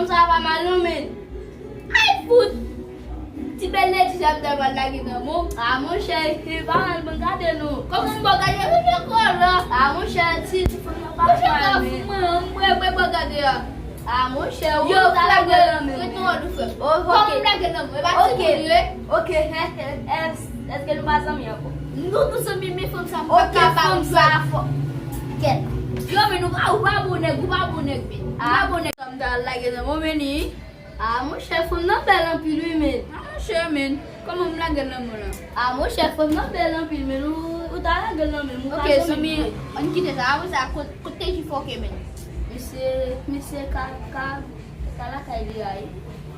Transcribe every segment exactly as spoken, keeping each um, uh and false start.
Sa pa mal non, men. Ay, fout! Ti bèl nèg sa ap ta pral lage nan men w. A, monchè, e pa mal, bon, gade non. Kòman m bon gade, men gen kòlò. A, monchè, ti, ti fanm nan pa mal, men. Mwen, mwen, mwen, bon gade a. A, monchè, ou ta lage nan men w. Ret nan wòd ou, frè. Kòman m lage nan men w? E pa ti moun li ye. Ok, è, è, è, èske nou pa zanmi ankò? Nou, nou zanmi, men fanm sa, m pa ka ba ou sa fò. Kèt. Yo, men nou pa, ou pa bon nèg, ou pa bon nèg, men. Ou pa bon nèg. Fanm ta lage nan men w, men li. A, monchè, fanm nan bèl anpil, wi, men. A, monchè, men. Kòman m lage l nan men w la? A, monchè, fanm nan bèl anpil, men. Ou, ou ta lage l nan men m, ou pa janm. Ok, zanmi, ann kite sa. Apre sa, kot, kot te jifòke, men? Misye, misye ka, ka, ka lakay li a, wi.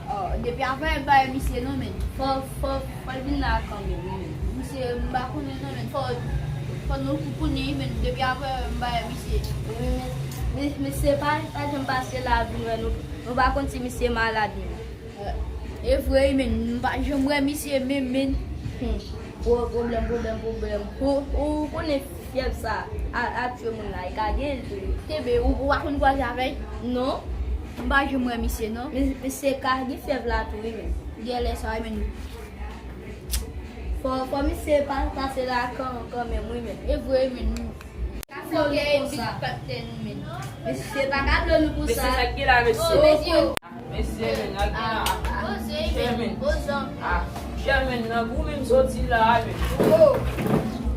Oh, depi avan, m pa wè misye non, men. Fò, fò, fò l vin la kanmenm, wi, men. Misye, m pa konnen non, men. Fò, fò nou koukoune, wi, men. Depi avan, m pa wè misye. Wi, men, men, misye pa, pa janm pase la, vin wè nou. Nou pa konn si misye malad, men. E vre, wi, men. M pa janm wè misye, men, men. Hmm. Pwoblèm, pwoblèm, pwoblèm. Ou, ou konnen fyèv sa a, ap tye moun la, e ka gen l tou. Kenbe, ou, ou pa konn kwaze avè l? Non. M pa janm wè misye, non. Men, men se ka gen fyèv la tou, wi, men. Genlè sa, wi, men. Fò, fò misye pa pase la kan, kanmenm, wi, men. E vre, wi, men. Ka fè w ri konsa. Misye pa ka blo nou konsa. Mesye, sa k gen la, mesye? Oh, mesye. Mesye, men, al gen la. Ah, ah, ah. Poze, men. Poze. Ah, chè, men, nan goumen m soti la, men. Oh.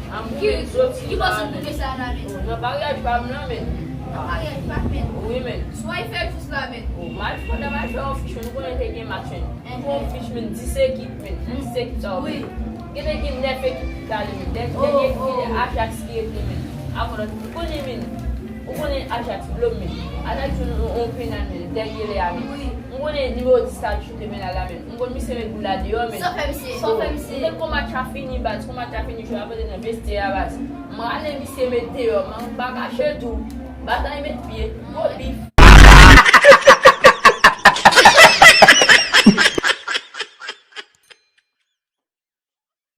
Nan goumen m soti la, men. Ki, ki bòs ou goumen sa la, men? Oh, nan paryaj pa m nan, men. Nan paryaj pa m, men. Wi, men. Swa y fè jous la, men. Oh, m al fè, m al fè yon fich, men, nou konnen te gen match, men. Pou yon fich, men, dis ekip, men. Nan dis ekip sa yo, men. Gen te gen nèf ekip ki t ale, men. Dènye, dènye ekip, se te Ajax ki rete, men. Avan lòt, ou konnen, men. Ou konnen Ajax blo m, men. Ajax jwenn yon, yon penal, men. Dènye lè a, men. M konnen nimewo dis la ki choute penal la, men. M konn misye met boul la deyò, men. Sa w fè misye? Sa w fè misye? M te kon match la fini, baz. Kon match la fini, jwè a pote nan vestyè a, baz. M rale misye met deyò, men. M pa kache tou. Batay met pye. Gwo bif.